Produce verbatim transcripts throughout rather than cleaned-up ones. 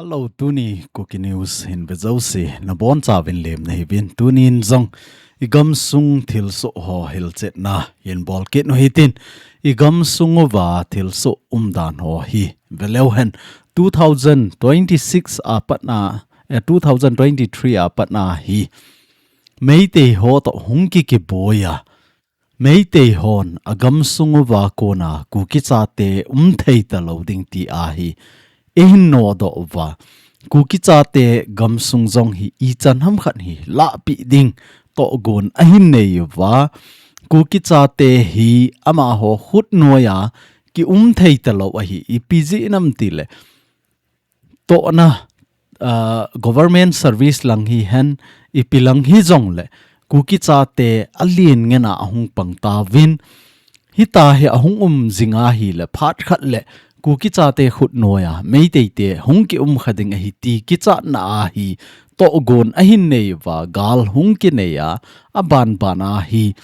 Hello, tuni Kuki News hin ve jouse nabonchauvin lemna hiuvin, tunin jong i gamsung thilsoh ho hilchetna hin bol kit u hitin, i gamsung uva thilsoh umdan ho hi ve leu hen. Two thousand twenty-six a patna, eh, two thousand twenty-three a patna hi Meitei ho toh hung kikiboi a, Meitei hon a gamsung uva kona Kuki chate um thei talou ding ti ahi, eihin nodoh uva. Kuki chate gamsung jong hi ichan hamkhat hi lahpeh ding tohgon ahin nei uva. Kuki chate hi amaho khutnoiya kium thei talou ahi, ipi jeh ham itile tohna, ah, government service lang hihen, ipi lang hijongle, Kuki chate alen ngen a ahung pang tauvin, hitia hi ahung um jing ahile, phat khat le Kuki chate khutnoiya Meitei te hung kium kha ding ahi ti kichatna ahi, tohgon ahin nei uva, gal hung kinei a, aban ban a hi,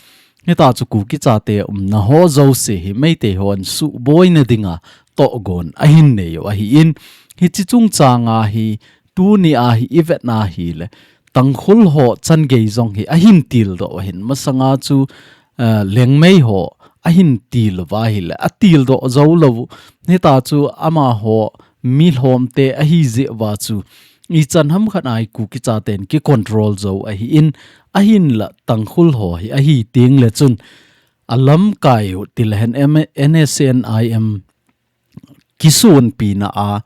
hitia chu Kuki chate umna ho jouse hi Meitei hon suhboina dinga tohgon ahin nei u ahin, hiche chungchang a hi, tuni a hi i vetna hile, Tangkhul ho changei jong hi ahin tildoh u ahin, masanga chu, eh, Liangmei ho ahin til uva ahile, atildoh jou lou u, hitia chu amaho milhomte ahi jeh uva chu, ichan hamkhat a hi Kuki chaten kicontrol jou ahin, ahinla Tangkhul ho hi ahi tengle chun, alamkai u tile hen M-, N S C N I M kisonpina a,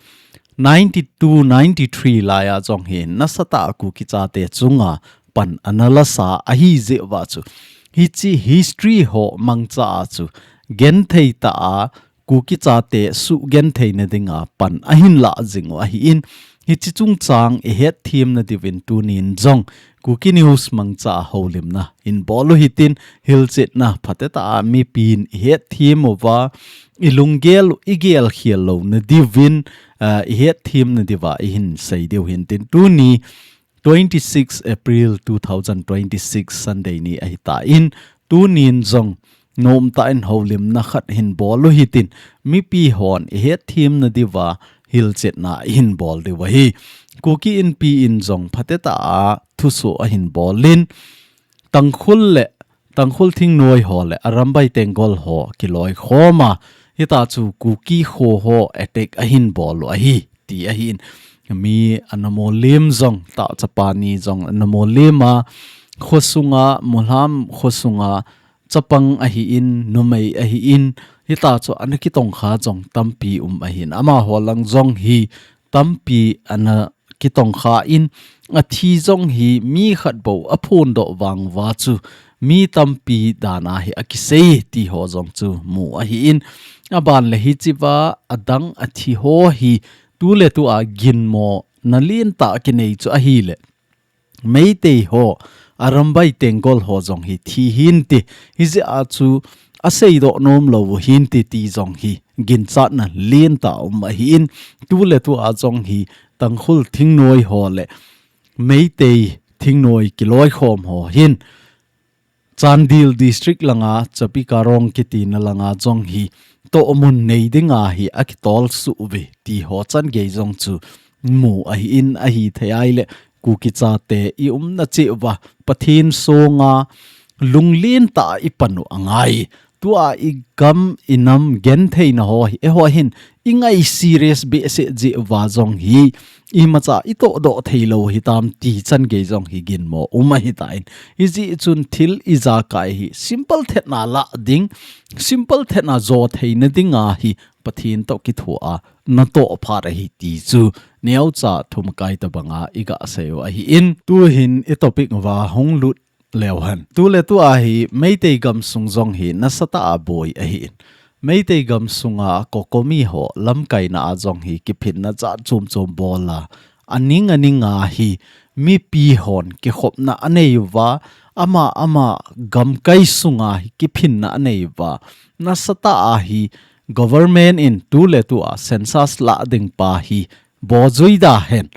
ninety-two, ninety-three laiya jong hi nasatah a Kuki chate chunga pan ana lasa ahi jeh uva chu, hiche history ho mangcha a chu, genthei tah a Kuki chate suhgentheina dinga pan ahin lah jing u ahin, hiche chungchang i hetthem nadiuvin tunin jong Kuki News mangcha a houlimna hin bol u hitin, hilchetna phatecha a mipin i hetthem uva, i lunggel u i gelkhel louna diuvin, ah, i hetthem nadiuva eihin sei diu hintin, tuni twenty-six April two thousand twenty-six Sunday ni ahitan, tunin jong nomtah in houlimna khat hin bol u hitin, mipi hon i hetthem nadiuva hilchetna eihin bol diu ahi. Kuki Inpi in jong phatecha a thusoh ahin bolin, Tangkhul le, Tangkhul thingnoi ho le Arambai Tenggol ho kiloikhom a, hitia chu Kuki kho ho attack ahin bol u ahi, ti ahin. Mi ana molem jong, tah chapa ni jong ana molem a, khosunga, Mulam khosunga, chapang ahin, numei ahin, hitia chu ana kitongkha jong tampi um ahin. Amaho lang jong hi tampi ana kitongkha in, athi jong hi mi khat bou aphondoh vang uva chu, mi tampi dan a hi akisei ti ho jong chu mu ahin. Aban le hichea adang athi ho hi tuletua ginmo na lentah kinei chu ahile, Meitei ho, Arambai Tenggol ho jong hi thi hinte, hijeh a chu aseidoh nom lou u hinte ti jong hi ginchatna lentah um ahin, tuletua jong hi Tangkhul thingnoi ho le Meitei thingnoi kiloikhom ho hin Chandel District langa, Chapikarong kitina langa jong hi tohmun nei dinga hi akitol suh uve ti ho changei jong chu mu ahin, ahithei ahile Kuki chate i umna cheh uva Pathen songa lunglentah a i pan u angai. Tua i gam i nam gentheina ho hi, eiho hin i ngai serious behseh jeh uva jong hi, imacha i tohdoh thei lou hitam ti changei jong hi ginmo um ahitan. Hijeh chun thil ijakai hi simple thetna lah ding, simple thetna jo theina dinga hi Pathen toh kithoa natoh phat ahi ti chu neocha thumakai tobanga iga sei u ahin. Tuhin i topic uva hung lut leu hen. Tuletua hi Meitei gamsung jong hi nasatah a boi ahin. Meitei gamsunga COCOMI ho lamkaina a jong hi kiphinna jat chom chom bol a, aning aninga hi mipi hon kikhopna anei uva, ama ama gamkai sunga hi kiphinna anei uva, nasatah a hi government in tuletua census lah ding pa hi bojui da hen.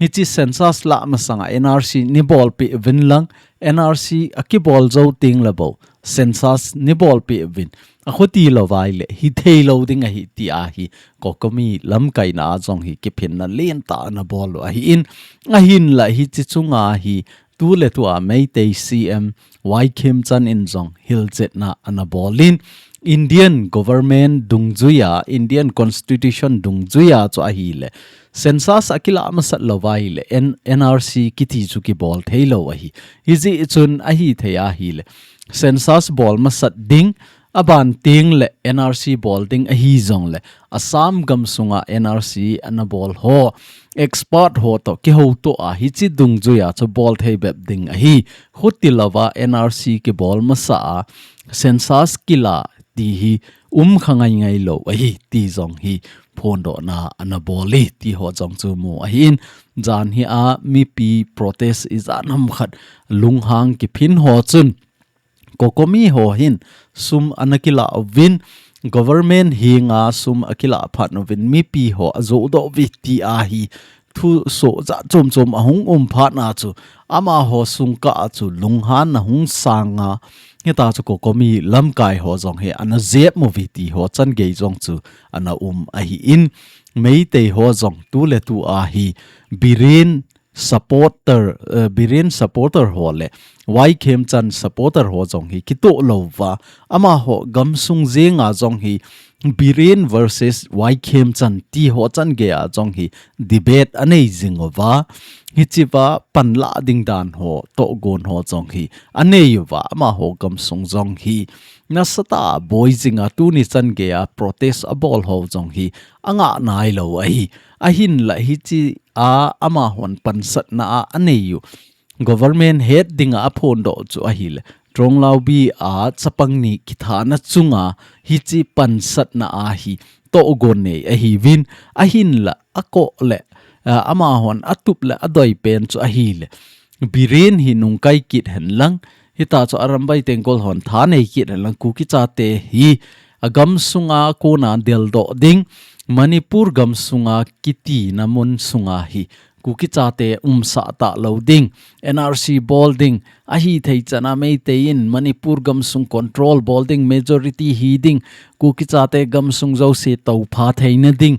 Hiche census lah masanga N R C nei bolpeh uvin lang, N R C akibol jou teng le bou census nei bolpeh uvin. Akhuti lou vai le, hithei lou ding ahi tia hi COCOMI lamkaina a jong hi kiphinna lentah ana bol u ahin, ahinla hiche chunga hi tuletua Meitei C M Y Khemchand in jong hilchetna ana bol in, Indian government dungjuia, Indian constitution dungjuia chu ahile census akilah masat lou vai le, N-, N R C kiti chu kibol thei lou ahi. Hijeh chun ahithei ahile census bol masat ding, aban teng le N R C bol ding ahi jongle, Assam gamsunga N R C ana bol ho, expert ho toh kihoutoh a hiche dungjuia chu bol thei bep ding ahi. Khuti louva N R C kibol masa a census kilah ti hi um kha ngaingai lou ahi ti jong hi phondohna ana bol e ti ho jong chu mu ahin, jan hi a mipi protest ijat ham khat lunghang kiphin ho chun COCOMI ho hin sum ana kilah uvin, government henga sum akilah phat uvin mipi ho ajoh doh uve tia hi thusoh jat chom chom ahung um phat na chu, amaho sungkah a chu lunghanna hung sanga, hita chu COCOMI lamkai ho jong hi ana jep uve ti ho changei jong chu ana um ahin, Meitei ho jong tuletua hi Biren supporter, eh, Biren supporter ho le Y Khemchand supporter ho jong hi kitoh louva, amaho gamsung jenga jong hi Biren versus Y Khemchand ti ho changeia jong hi debate anei jing uva, hichea panlah ding dan ho tohgon ho jong hi anei uva, amaho gamsung jong hi nasatah a boi jinga tuni changeia protest abol ho jong hi angah nailou ahi. Ahinla hiche a amahon pansatna a anei u, government het dinga aphondoh chu ahile, Tronglaubi a chapang ni kithana chunga hiche pansatna a hi tohgon nei ahiuvin, ahinla akoh le, a, amahon atup le adoi pen chu ahile, Biren hi nungkai kit hen lang, hita chu Arambai Tenggol hon thanei kit hen lang, Kuki chate hi agamsunga kona deldoh ding, Manipur gamsunga kitina mun sunga hi Kuki chate umsah talou ding, N R C bol ding, ahithei chana Meitei in Manipur gamsung control bol ding, majority hi ding, Kuki chate gamsung jouse toupha theina ding,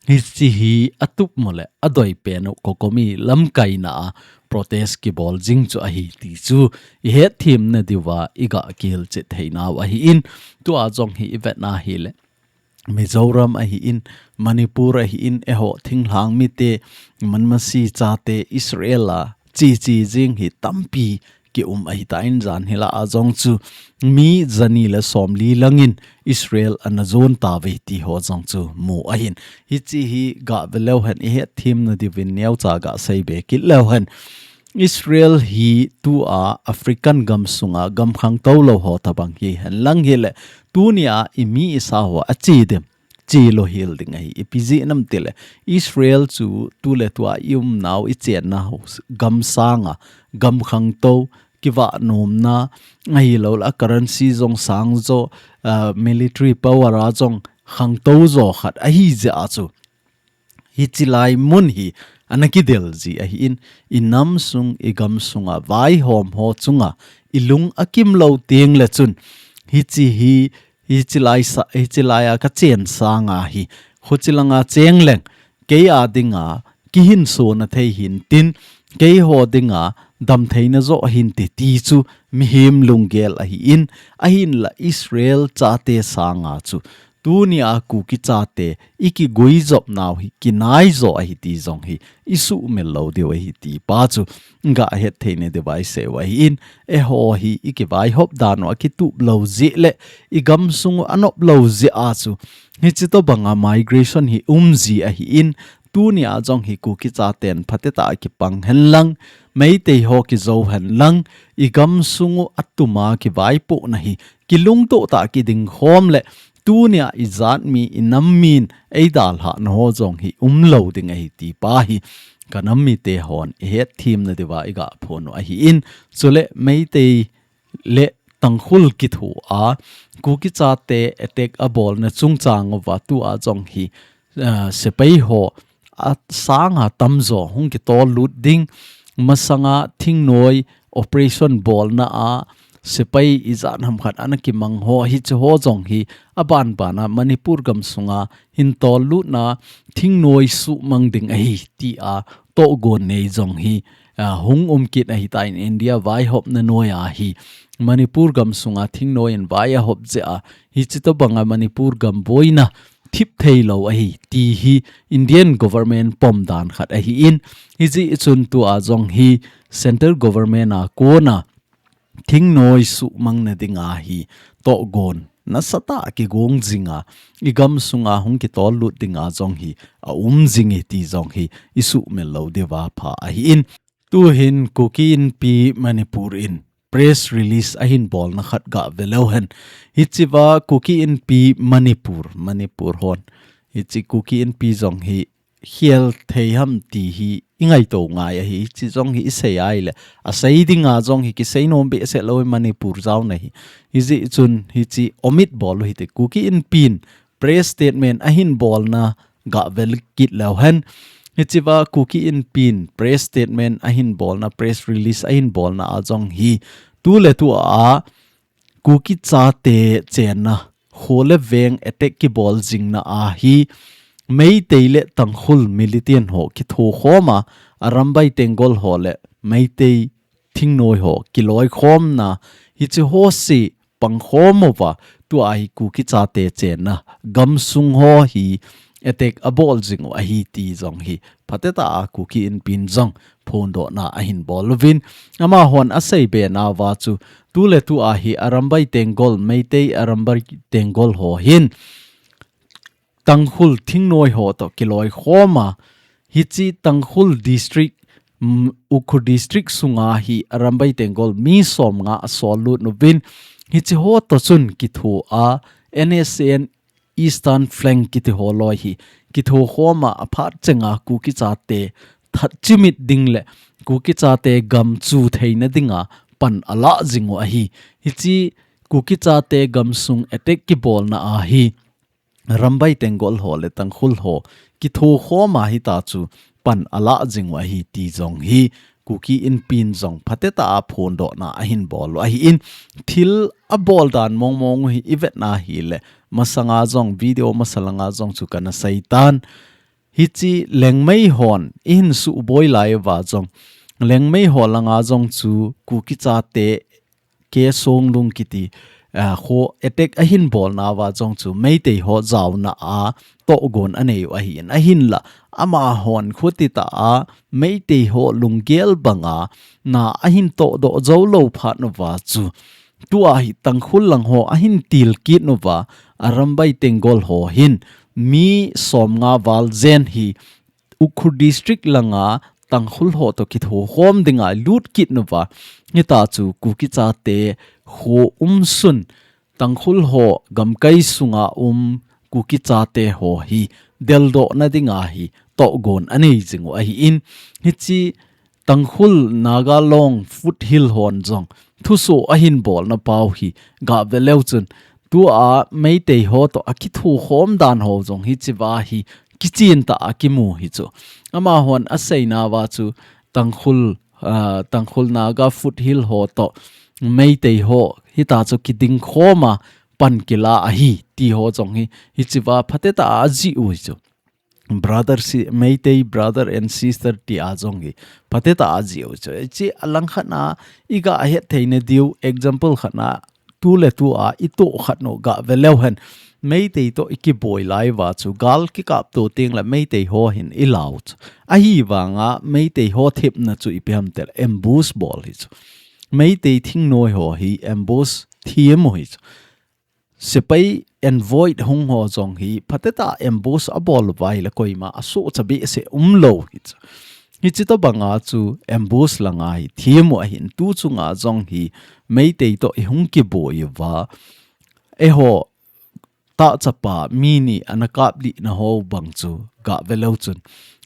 hiche hi atup mo le adoi pen u COCOMI lamkaina a protest kibol jing chu ahi ti chu ihet themna diuva iga kihilchet theinau ahin, tua jong hi ivetna hile, Mizoram ahin, Manipur ahin, eiho thinglhang mite, Manmasi chate, Israel a cheche jing hi tampi kium ahitan, jan hilah a jong chu mi jani le somli langin Israel ana jon tauve ti ho jong chu mu ahin. Hiche hi gah ve leu hen, ihet themna diuvin neocha gasei be kit leu hen, Israel hi tua African gamsunga gamkhang toulou ho tabang hi hen lang hile, tunia imi isa ho ache dem, chelou hel ding ahi. Ipi jeh ham itile, Israel chu tuletua iumnau, ichennau gamsanga gamkhang tou, kivah nomna, ahilouleh a currency jong sang jo, ah, military power a jong khangtou jo khat ahi jeh a chu, hiche lai mun hi ana kidel ji ahin, inam sung, igam sunga vaihom ho chunga ilung akimlou teng le chun, hiche hi, hiche lai sa, hiche lai a kachen sanga hi, khuche langa cheng leng, kei a dinga kihinsona thei hintin, keiho dinga damtheina jo hinte ti chu mihem lunggel ahin, ahinla Israel chate sanga chu tunia Kuki chate ikiguijopnau hi kinai jo ahi ti jong hi isuhmil lou diu ahi ti pa chu gahet theina diuva isei u ahin, eiho hi ikivaihop dan u akitup lou jeh le igamsung u anop lou jeh a chu hiche tobanga migration hi um ji ahin, tunia jong hi Kuki chaten phatetah a kipang henlang, Meitei ho kijou henlang, igamsung u atuma kivaipohna hi kilungtoh tah a kidingkhom le, tunia ijat mi, inam min eidalhahna ho jong hi umlou ding ahi ti pa hi kanam mite hon ihet themna diuva igaphon u ahin, chule Meitei le Tangkhul kithoa Kuki chate attack abolna chungchang uva tua jong hi, ah, sepai ho a sanga tamjo hung kitol lut ding, masanga thingnoi operation bolna a sepai ijat ham khat ana kimang ho, hiche ho jong hi aban bana Manipur gam sunga hin tol lutna thingnoi suhmang ding ahi tia tohgon nei jong hi, a, hung um kit ahi ta in India vaihopna noi a hi Manipur gam sunga thingnoi in vai ahop jeh a hiche tobanga Manipur gam boina thip thei lou ahi ti hi Indian government pom dan khat ahi in, hijeh chun tua jong hi central government a kona thingnoi suhmang na dinga hi tohgon nasatah a kigong jinga, igam sunga hung kitol lut dinga jong hi aum jing e ti jong hi isuhmil lou diuva pha ahi in. Tuhin Kuki Inpi Manipur in press release ahin bolna khat gah ve leu hen. Hichea Kuki Inpi Manipur, Manipur hon. Hiche Kuki Inpi jong hi khel thei ham ti hi ingaito ngai ahi. Hiche jong hi isei ahile, asei dinga jong hi kisei nom behseh lou Manipur jaona hi. Hijeh chun hiche omit bol u hite. Kuki Inpi in press statement ahin bolna gah ve kit leu hen. Hichea Kuki Inpi in press statement ahin bolna, press release ahin bolna a jong hi tuletu a Kuki chate chenna kho le veng attack kibol jingna a hi Meitei le Tangkhul militant ho kithokhom a, Arambai Tenggol ho le Meitei thingnoi ho kiloikhomna, hiche ho si pangkhom uva, tua hi Kuki chate chenna gamsung ho hi attack abol jing u ahi ti jong hi phatecha a Kuki Inpi in jong phondohna ahin bol uvin. Amahon asei be nauva chu tuletu a hi Arambai Tenggol, Meitei Arambai Tenggol ho hin Tangkhul thingnoi ho toh kiloikhom a, hiche Tangkhul district, mm, Ukhrul district sunga hi Arambai Tenggol mi somnga asol lut uvin, hiche ho toh chun kitho a, N S C N Eastern Flank kiti ho loi hi kithokhom a, aphat chenga Kuki chate that chimit ding le Kuki chate gam chu theina dinga pan ala jing u ahi. Hiche Kuki chate gamsung attack kibolna a hi Arambai Tenggol ho le Tangkhul ho kithokhom a hitachu pan ala jing u ahi ti jong hi Kuki Inpi in jong phatecha a phondohna ahin bol u ahi in, thil abol dan mongmong u hi ivetna hile masanga jong video masalanga jong chu kana seitan. Hiche Liangmai hon ihin suboi lai uva jong Liangmai ho langa jong chu Kuki chate K Songlung kiti, ah, kho attack ahin bolna uva jong chu Meitei ho jaona a tohgon anei u ahi in, ahinla amahon khuti tah a Meitei ho lunggel banga na ahin tohdoh jou lou phat uva chu tua hi Tangkhul lang ho ahin til kit uva, Arambai Tenggol ho hin mi somnga val jen hi Ukhrul district langa Tangkhul ho toh kithokhom dinga lut kit uva, hitachu Kuki chate kho umsun Tangkhul ho gamkai sunga um Kuki chate ho hi deldohna dinga hi tohgon anei jing u ahi in, hiche Tangkhul Naga Long Foothill hon jong thuso ahin bolna pau hi gah ve leu chun, tua Meitei ho toh akithokhom dan ho jong hichea hi kichen tah a kimu hi chu. Amahon aseina uva chu Tangkhul, ah, Tangkhul Naga Foothill ho toh Meitei ho hitachu kiding khom a pan kila ahi ti ho jong hi hichea phatecha a ajih u hi chu. Brother si-, Meitei brother and sister tia jong hi phatecha a ajih u chu. Hiche alangkhat na igah het theina diu example khat na tuletu a itoh khat u gah ve leu hen. Meitei toh ikiboi lai uva chu gal kikap to teng le Meitei ho hin ilau chu. Ahivanga Meitei ho thepna chu ipi ham tile ambush bol hi chu. Meitei thingnoi ho hi ambush them u hi chu. Sepai envoy hung ho jong hi phatecha ambush abol uva ahile koima asohcha behseh umlou hi chu. Hiche tobanga chu ambush langa hi them u ahin, tu chunga jong hi Meitei toh ihung kiboi uva, eiho tahchapa mi ni ana kaplihna ho bang chu gah ve leu chun,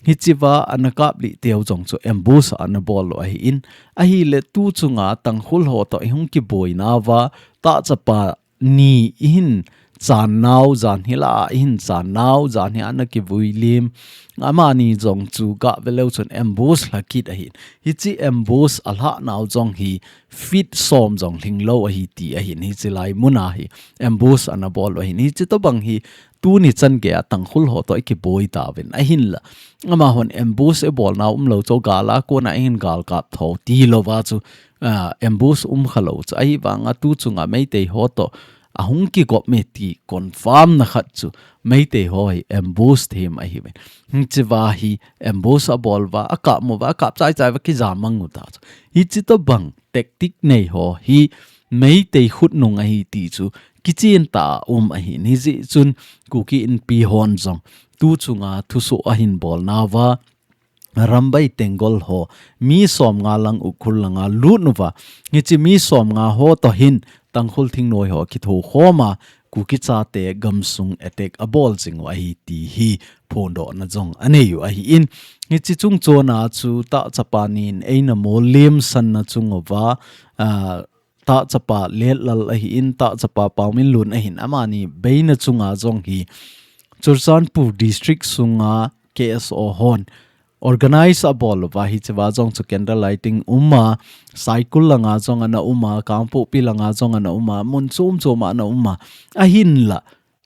hichea ana kaplih teu jong chu ambush ana bol u ahi in, ahile tu chunga Tangkhul ho toh ihung kiboina uva tahchapa ni ihin chan nau, jan hi la a i hin chan nau, jan hi ana kivui lim. Amani jong chu gah ve leu chun ambush lha kit ahin. Hichi ambush a lha nau jong hi feet som jong hling lo ahi ti ahin. Hichi lai muna hi ambush ana bol u ahin. Hichi tobang hi tuni chan gei a Tangkhul ho toh i kiboi tauvin ahinla. Amahon ambush i bol nau um lo chu gal a kona i hin gal kap tho ti lo va chu, ah, ambush um kha lo chu. Ahivanga tu chunga Meitei ho toh ahung kigop me ti confirm na khat chu Meitei ho hi ambush them ahi ve. Hichi va hi ambush a bol va, a kap mo va, a kap chai chai va kijam mang u ta chu. Hichi tobang tactic nei ho hi Meitei khut nung ahi ti chu kichen ta um ahi. Hijeh chun Kuki Inpi hon jong tu chunga thusoh ahin bol nau va, Rambai Tenggol ho mi som nga lang Ukhrul langa lut nu va. Hichi mi som nga ho toh hin Tangkhul thingnoi ho kitho khom a, Kuki chate gamsung attack a bol jing u ahi ti hi phondohna jong a nei u ahi in. Hichi chung chon a chu tah chapa nin eina mo lim san na chung uva, ah, tah chapa Letlal ahi in, tah chapa Pauminlun ahin, amani beina chunga jong hi Churachandpur district sunga K S O hon organize a bol uva, hichi va jong chu candle lighting um a, Saikul langa jong ana um a, Kangpokpi langa jong ana um a, mun chom chom a ana um a, ahinla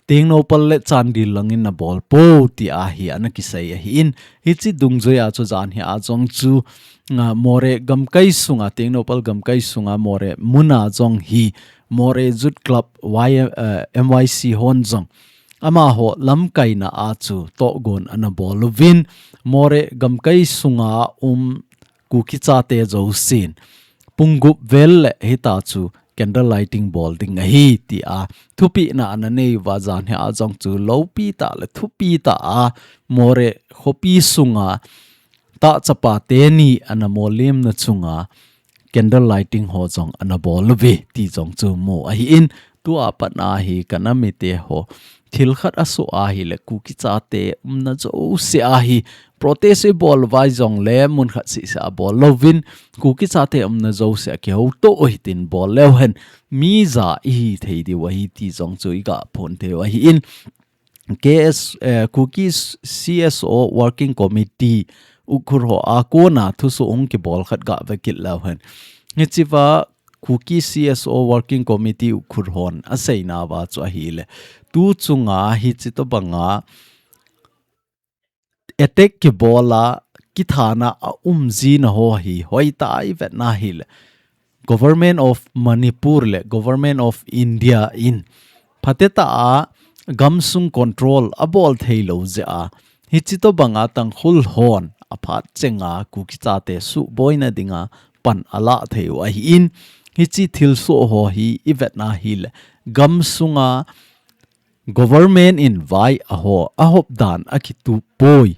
Tengnoupal le Chandel langin a bol po ti ahi ana kisei ahi in. Hichi dungjui a chu jan hi a jong chu, ah, Moreh gamkai sunga, Tengnoupal gamkai sunga Moreh muna jong hi Moreh Youth Club Y, eh, M Y C hon jong amaho lamkaina a chu tohgon ana bol uvin, Moreh gamkai sunga um Kuki chate jousen pung gup vel le hita chu candle lighting bol ding ahi ti a thupina ana nei uva, jan hi a jong chu lopi tah le thupi tah a Moreh khopi sunga tah chapa teni ana mo lim na chunga candle lighting ho jong ana bol uve ti jong chu mu ahi in. Tua pat a hi ka nam mite ho thil khat a soh ahi le Kuki chate umna jouse a hi protest i bol uva jong le mun khat seh seh a bol louvin, Kuki chate umna jouse a kihouto u hitin bol leu hen mi ja i hi thei diu ahi ti jong chu i ga phon thei u ahi in. K S, eh, Kuki C S O Working Committee Ukhrul ho a kona thusoh hung kibol khat ga ve kit leu hen. Hichi va Kuki C S O Working Committee Ukhrul hon a seina va chu ahi le, tu chunga hichi tobanga attack kibol a kithana a um jina ho hi hoitah a i vetna hi le, Government of Manipur le Government of India in phatecha a gamsung control a bol thei lo jeh a, hichi tobanga Tangkhul hon a phat chenga Kuki chate suhboina dinga pan a la thei u ahi in, hichi thilsoh ho hi i vetna hi le, gamsunga government in vai a ho a hop dan a kitup poi.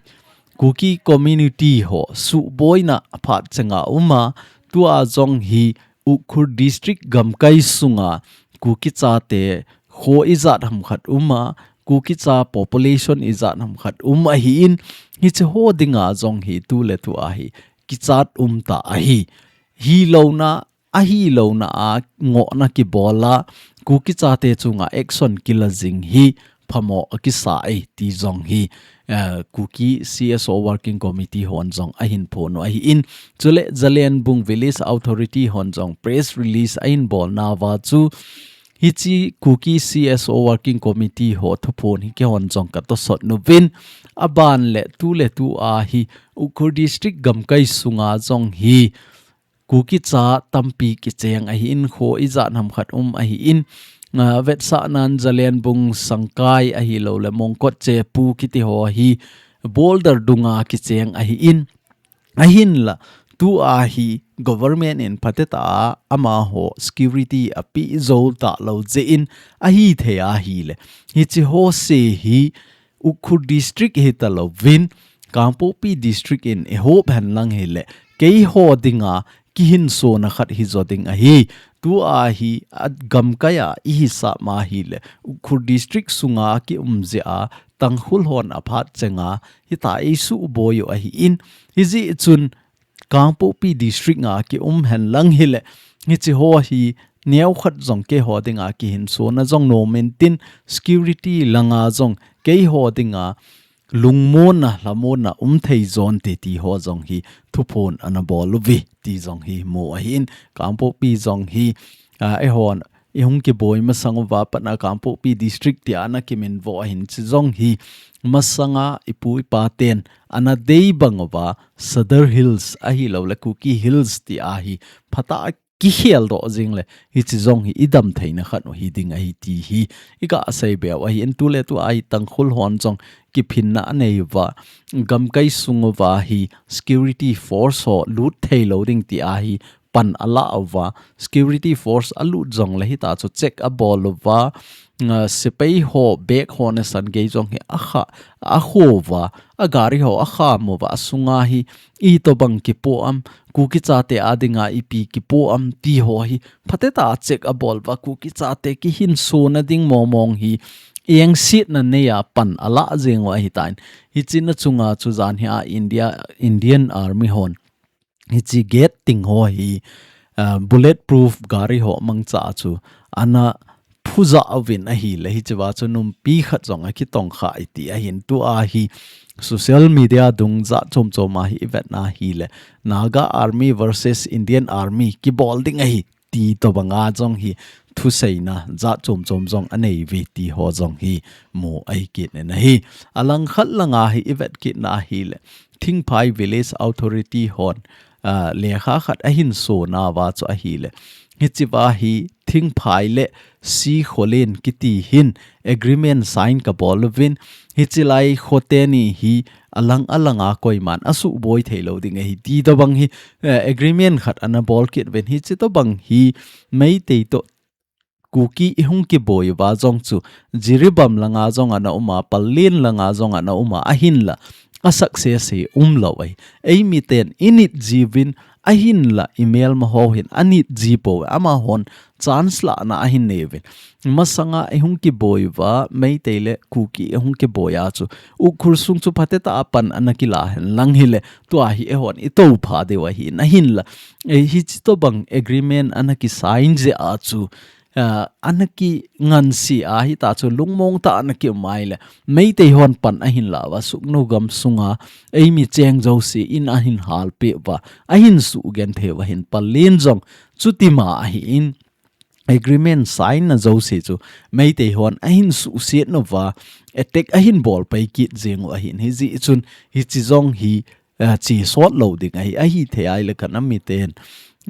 Kuki community ho suhboina a phat chenga um a, tua jong hi Ukhrul district gamkai sunga Kuki chate kho ijat ham khat um a, Kuki cha population ijat ham khat um ahi in, hichi ho dinga jong hi tu le tu a hi kichat um ta ahi. Hi louna, ahi louna a ngohna kibol a, Kuki chate chunga action kila jing hi phamo a kisa e ti jong hi, eh, Kuki C S O Working Committee hon jong ahin phon u ahi in. Chule Jalenbung Village Authority hon jong press release ahin bol nauva chu, hichi Kuki C S O Working Committee ho thuphon hi keihon jong ka tosot nuvin, aban le tu le tu a hi Ukhrul District gamkai sunga jong hi Kuki cha tampi kicheng ahi in, kho ijat ham khat um ahi in, ah, vetsahnan Jalenbung Sangkai ahilou le Mongkot Chepu kiti ho hi border dunga kicheng ahi in, ahinla tu a hi government in phatecha a amaho security a pe jou talou jeh in ahi thei ahi le, hichi ho se hi Ukhrul District hi talouvin, Kangpokpi District in i hop hen lang hile, keiho dinga kihinsona khat hi jo ding ahi. Tu a hi a gamkai a i hisap ma hile, Ukhrul District sunga ki um jeh a, Tangkhul hon a phat chenga hita i suboi u ahi in, hijeh chun Kangpokpi District a ki um hen lang hile, hichi ho hi neokhat jong keiho dinga kihinsona jong nom intin, security langa jong keiho dinga lungmonna, lhamonna um thei jonte ti ho jong hi thuphon ana bol uve ti jong hi mu ahin. Kangpokpi jong hi, ah, eihon ihung kiboi masang uva pat a Kangpokpi district tia ana kiminvo ahin, hiche jong hi masanga ipu ipa ten ana dei bang uva Sadar Hills ahilou le Kuki Hills tia hi phatah a kikhel doh jing le, hiche jong hi idam theina khat u hi ding ahi ti hi iga sei beu ahin. Tuletu a hi Tangkhul hon jong kiphinna anei uva, gamkai sung uva hi security force ho lut thei lou ding tia hi pan ala uva, security force alut jong le hita chu check abol uva, nga sepai ho bag ho nasan gei jong hi akha, akho uva, agari ho akham uva, asunga hi itobang kipo am, Kuki chate a dinga ipi kipo am ti ho hi phatah a check abol uva, Kuki chate kihinsona ding mong mong hi engsetna nei a pan ala jeng u ahitan. Hiche na chunga chu jan hi a India, Indian Army hon hiche gate ting ho hi, ah, bulletproof gari ho mangcha chu ana phuja uvin ahile, hiche va chu numpi khat jong akitongkha iti ahin. Tua hi social media dung jat chom chom a hi ivetna hile, Naga Army versus Indian Army kibol ding ahi ti tobanga jong hi thuseina jat chom chom jong anei uve ti ho jong hi mu ahi kit in ahi. Alangkhat langa hi ivet kitna hile, Thingphai Village Authority hon, ah, lekha khat ahin sona uva chu ahile, hiche va hi Thingphai le C Kholen kiti hin agreement sign kabol uvin, hiche lai kho teni hi alang alanga koiman asuboi thei lou ding ahi ti tobang hi, eh, agreement khat ana bol kit uvin, hiche tobang hi Meitei toh Kuki ihung kiboi uva jong chu Jiribam langa jong ana um a, Pallel langa jong ana um a, ahinla a success hi umlou ahi. Eimiten init jiuvin, ahinla imelma ho hin anit ji pouve, amahon chance lahna ahin nei uvin. Masanga ihung kiboi uva Meitei le Kuki ihung kiboi a chu Ukhrul sung chu phatah a pan ana kila hen lang hile, tua hi eihon itoupha diu ahin, ahinla, eh, hiche tobang agreement ana kisign jeh a chu, ah, ana kingansea hita chu lungmong tah a ana kium ahile, Meitei hon pan ahin la uva, Sugnu gamsunga eimi cheng jouse in ahin halpeh uva, ahin sugenthei uva hin Pallel jong chutima ahin, agreement sign na jouse chu Meitei hon ahin suhset nauva, attack ahin bolpai kit jeng u ahin, hijeh chun hiche jong hi, ah, chesot lou ding ahi, ahithei ahile kanam miten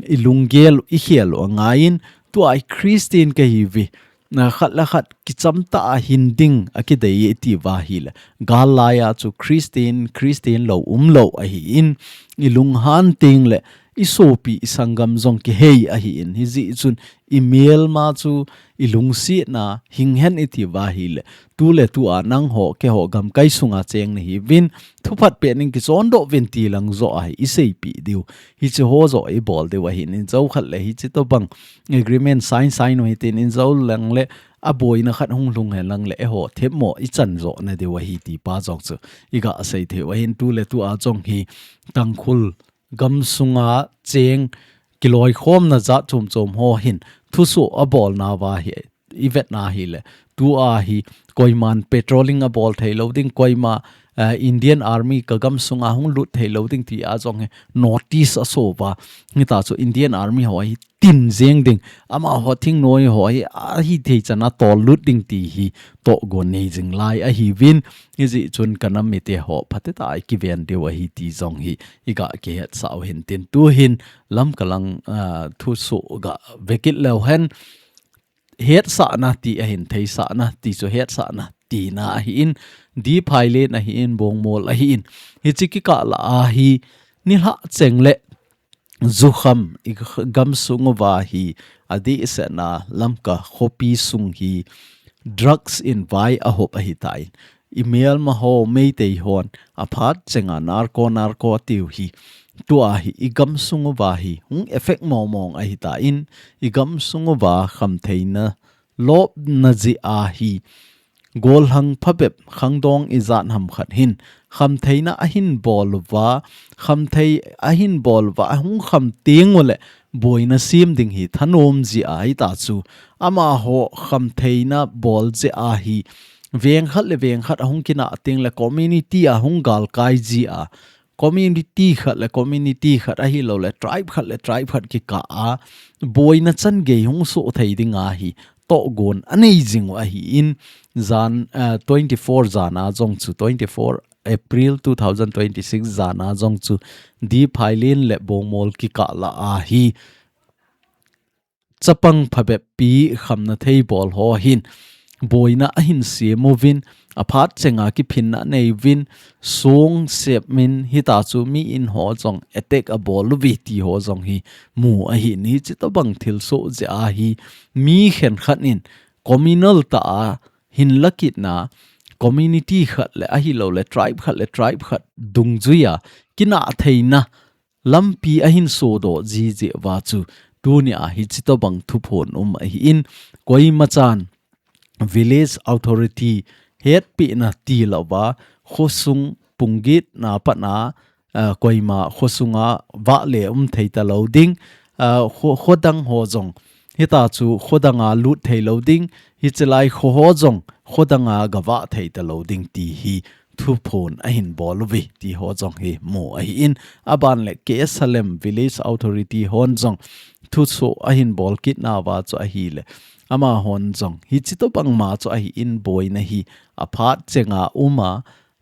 ilunggel u, ikhel u angaiyin, tua hi Christian kahiuve, na khat le khat kichamtah a hin ding akidei e iti uva ahile, gal laiya chu Christian, Christian lou umlou ahin, ilunghan tengle isopi isanggam jong kihei ahin, hijeh chun imelma chu ilungsetna hing hen iti uva ahile, tuletu a nangho keiho gamkai sunga cheng nahiuvin, thuphat peh in kichondoh uvin ti lang joh ahi, iseipeh diu. Hiche ho joh ibol diu ahin, injou khat le hiche tobang agreement sign sign u hitin, injou lang le aboina khat hung lhung hen lang le eiho themmo ichan joh nadiu ahi ti pa jong chu iga sei thei u ahin, tuletu a jong hi Tangkhul gamsunga cheng kiloikhomna jat chom chom ho hin thusoh abolna uva hi ivetna ahile, tua hi koiman patrolling abol thei lou ding, koima, eh, Indian Army ka gamsunga hung lut thei lou ding tia jong hi notice aso uva, hita chu Indian Army ho hi tin jeng ding, amaho thingnoi ho hi ahithei chan a tollut ding ti hi tohgon nei jing lai ahiuvin, hijeh chun kanam mite ho phatah a ikiven diu ahi ti jong hi iga kihetsah u hintin, tuhin Lamka lang, ah, thusoh ga vekit leu hen, hetsahna ti ahin, theisahna ti chu hetsahna tina ahin, D. Phailen ahin, Bongmol ahin, hiche kikah lah a hi nilhah cheng le jukham igamsung uva hi adehsetna Lamka khopi sung hi drugs in vai ahop ahitan, imelma ho Meitei hon aphat chenga narco, narco atiu hi, tua hi igamsung uva hi hung effect mong mong ahitan, igamsung uva khamtheina lopna jeh a hi gollhang phabep khangdong ijat ham khat hin khamtheina ahin bol uva, khamthei ahin bol uva, ahung kham teng ule boina sem ding hi thanom jia hita chu, amaho khamtheina bol jia hi veng khat le veng khat ahung kinah teng le community ahung galkai jia, community khat le community khat ahilou le tribe khat le tribe khat kikah a boina changei hung soh thei dinga hi tohgon anei jing u ahin, jan, eh, twenty-four jana jong chu, twenty-four April two thousand twenty-six jana jong chu Diphailin le Bongmol kikah lah a hi chapang phabep pi khamna thei bol ho hin boina ahin sem uvin, aphat chenga kiphinna anei uvin, song sep min hita chu mi in ho jong attack abol uve ti ho jong hi mu ahin, hichi tobang thilsoh jeh a hi mi khenkhat in communal tah a hin la kitna, community khat le ahilou le tribe khat le tribe khat dungjuia kinah theina lampi ahin sodoh ji jeh uva chu tunia hichi tobang thuphon um ahin, koimachan village authority hetpina tilouva khosung pung get na pat a, ah, koima khosunga vahle um thei talou ding, ah, kho, khodang ho jong hita chu khodanga lut thei lou ding, hichi lai kho ho jong khodanga gavah thei talou ding ti hi thuphon ahin bol uve ti ho jong hi mu ahin, aban le K Salem Village Authority hon jong thusoh ahin bol kit nauva chu ahile, amahon jong hichi tobang ma chu ahin, boina hi aphat chenga um a,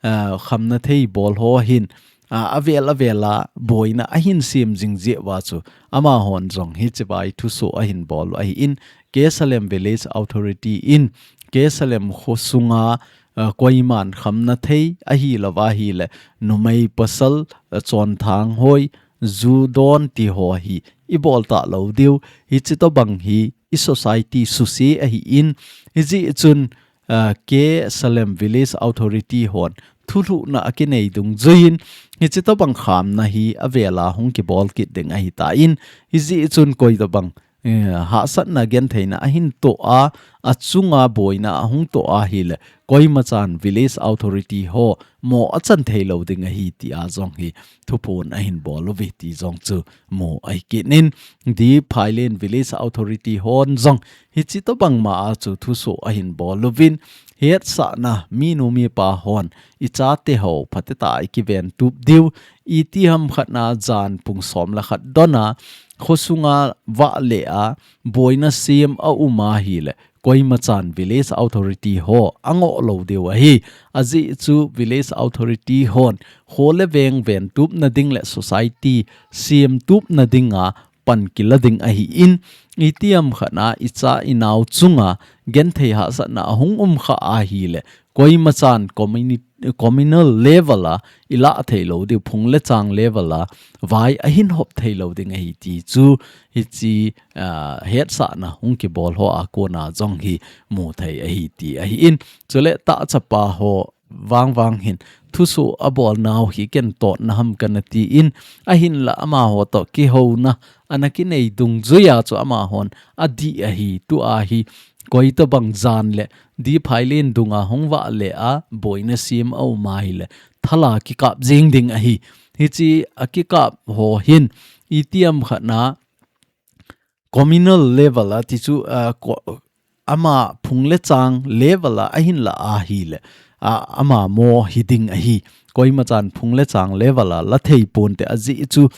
ah, khamna thei bol ho hin, ah, avel avel a boina ahin sem jing jeh uva chu amahon jong hichi vai thusoh ahin bol u ahin, K Salem Village Authority in K Salem khosunga, ah, koiman khamna thei ahilouva ahile numei pasal, ah, chonthang hoi, ju don ti ho hi ibol talou diu, hichi tobang hi i society suse ahin, hijeh chun, ah, K Salem Village Authority hon thulhuhna akinei dungjuiyin, hichi tobang khamna hi avela hung kibol kit ding ahitan, hijeh chun koi tobang, eh, hahsatna gentheina ahin toh a, achunga boina ahung toh ahile, koimachan village authority ho mo achan thei lou ding ahi tia jong hi thuphon ahin bol uve ti jong chu mu ahi kit in, Diphailin Village Authority hon jong hichi tobang ma a chu thusoh ahin bol uvin, hetsahna minu mipa hon ichate ho phatecha a ikiven tup diu, itiham khat na jan pung som le khat don a khosunga vahle a boina sem aum ahile, koimachan village authority ho angoh lou diu ahi. Ajeh chu village authority hon kho le veng ven tupna ding le society sem tupna dinga pan kila ding ahin, itiham khat na icha inao chunga genthei hahsatna ahung um kha ahile, koimachan communi-, communal level a ilah thei lou diu, phung le chang level a vai ahin hop thei lou ding ahi ti chu hichi, ah, hetsahna hung kibol ho a kona jong hi mu thei ahi ti ahin, chule tahchapa ho vangvang hin thusoh abol nau hi ken totna ham kana tin, ahinla amaho toh kihouna ana kinei dungjuia chu amahon adih ahi, tua hi koi tobang jan le Diphailin dunga hung vahle a boina sem aum ahile thala kikap jing ding ahi. Hichi akikap ho hin itiham khat na communal level a ti chu, ah, ko-, ama phung le chang level a ahin la ahile, ah, ama mo hi ding ahi. Koimachan phung le chang level a la thei ponte ajeh chu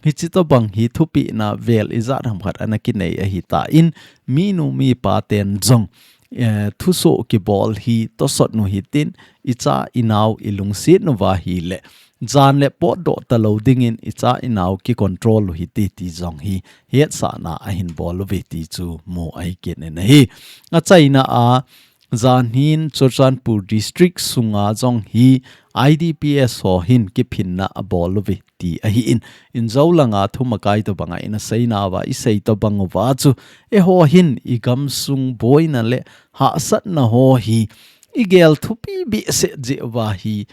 hichi tobang hi thupehna vel ijat ham khat ana kinei ahitan, minu mipa ten jong, eh, thusoh kibol hi tosot u hitin, icha inao ilungset uva ahile, jan le potdoh talou dingin icha inao kicontrol u hite ti jong hi hetsahna ahin bol uve ti chu mu ahi kit in ahi. Achaina a, jan hin Churachandpur District sunga jong hi I D P S ho hin kiphinna abol uve ti ahin, injo langa thumakai tobanga ina seinauva isei tobang uva chu, eiho hin igamsung boina le hahsatna ho hi igel thupi behseh jeh uva hi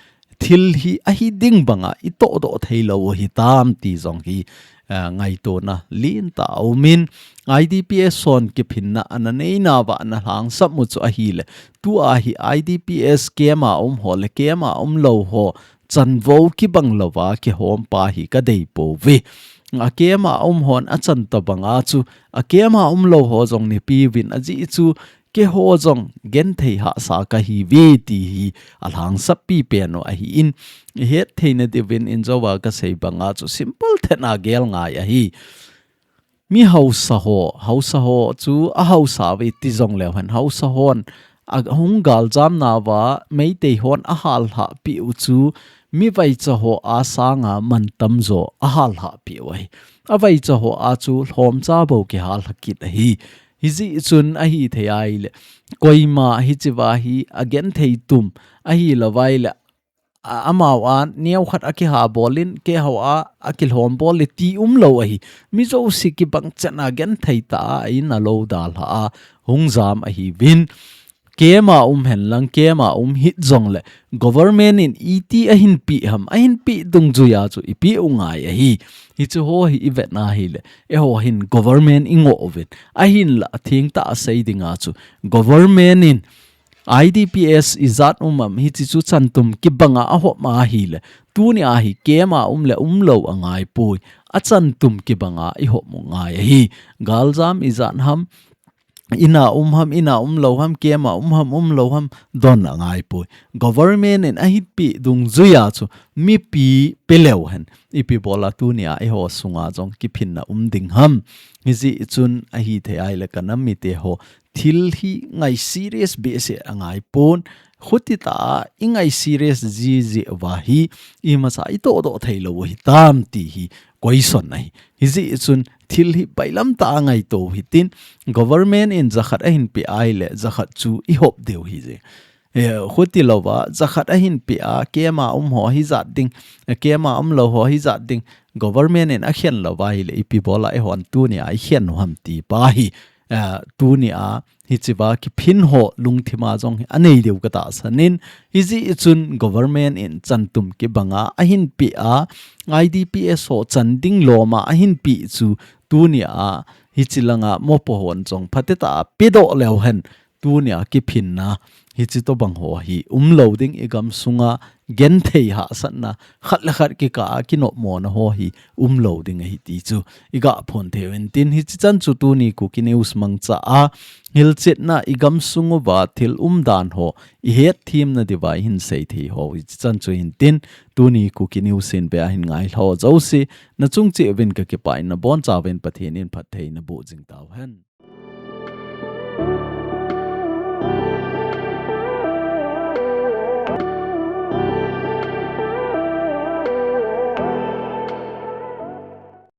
thil hi ahi ding banga itohdoh thei lou ahitam ti jong hi, ah, ngaitona lentah aumin, I D P S hon kiphinna ana neinauva ana lhangsap u chu ahile, tua hi I D P S camp a um ho le camp a um lou ho chanvo kibang louva kihompa hi kadei pouve. a camp a um hon achan tobanga chu a camp a umlou ho jong neipeuvin, ajeh chu keiho jong genthei hahsa kahiuve ti hi alhangsampi pen u ahin, ihet theina diuvin injouva kasei banga chu simple thetna gel ngai ahi. Mi haosa ho, haosa ho chu ahaosa uve ti jongleu hen, haosa hon ahung galjam nauva Meitei hon ahalhah peh u chu mi vaicha ho a sanga mantam jo ahalhah peh u ahi. Avaicha ho a chu lhomcha bou kihalhah kit ahi. Hijeh chun ahithei ahile, koima hichea hi agenthei tum ahilouva ahile, a, amau a neokhat akiha bolin, keiho a akilhom bol le ti umlou ahi. Mi jouse kibang chetna genthei tah a in alou dalha a hung jam ahiuvin. Camp a um henlang, camp a um hih jongle government in iti ahinpeh ham, ahinpeh dungjuia chu ipeh u ngai ahi. Hiche ho hi ivet na hile, eiho hin government ingoh uvin. Ahinla athengtah a sei dinga chu government in I D Ps ijat um ham, hiche chu chantum kibanga ahop ahile, tunia hi camp a um le umlou angaipoi, achantum kibanga ihop u ngai ahi. Galjam ijat ham, ina um ham, ina umlou ham, camp a um ham, umlou ham, don angaipoi. Government in ahinpeh dungjuia chu mipi peleu hen, ipi bola tunia eiho sunga jong kiphinna um ding ham. Hijeh chun ahithei ahile kanam mite ho, thil hi ngai serious behseh angaipon, khuti tah a ingai serious jiji uva hi imacha itohdoh theilou u hitam ti hi question ahi. Hijeh chun thil hi bailam tah a ngaito hitin, government in jakhat ahinpeh ahile jakhat chu ihop diu hije. Eh, khuti louva jakhat ahinpeh a, camp a um ho hijat ding, eh, camp a umlou ho hijat ding, government in akhen louva ahile ipi bola eihon tunia ikhen u ham ti pa hi, eh, tunia hichea kiphin ho lungthima jong hi anei diu katahsan in, hijeh chun government in chantum kibanga ahinpeh a, I D Ps ho chan ding loma ahinpeh chu tunia hiche langa mopo hon jong phatetah a pedoh leu hen, tunia kiphinna hiche tobang ho hi umlou ding, igam sunga genthei hahsatna khat le khat kikah a kinopmona ho hi umlou ding ahi ti chu igah phon thei u hintin, hiche chan chu tuni Kuki News mangcha a hilchetna igam sung uva thil umdan ho ihet themna diuva ihin sei thei ho hiche chan chu hintin, tuni Kuki News in be ahin ngailha ho jouse nachung cheh uvin kakipah in, nabonchauvin Pathen in phatthei naboh jing tauhen.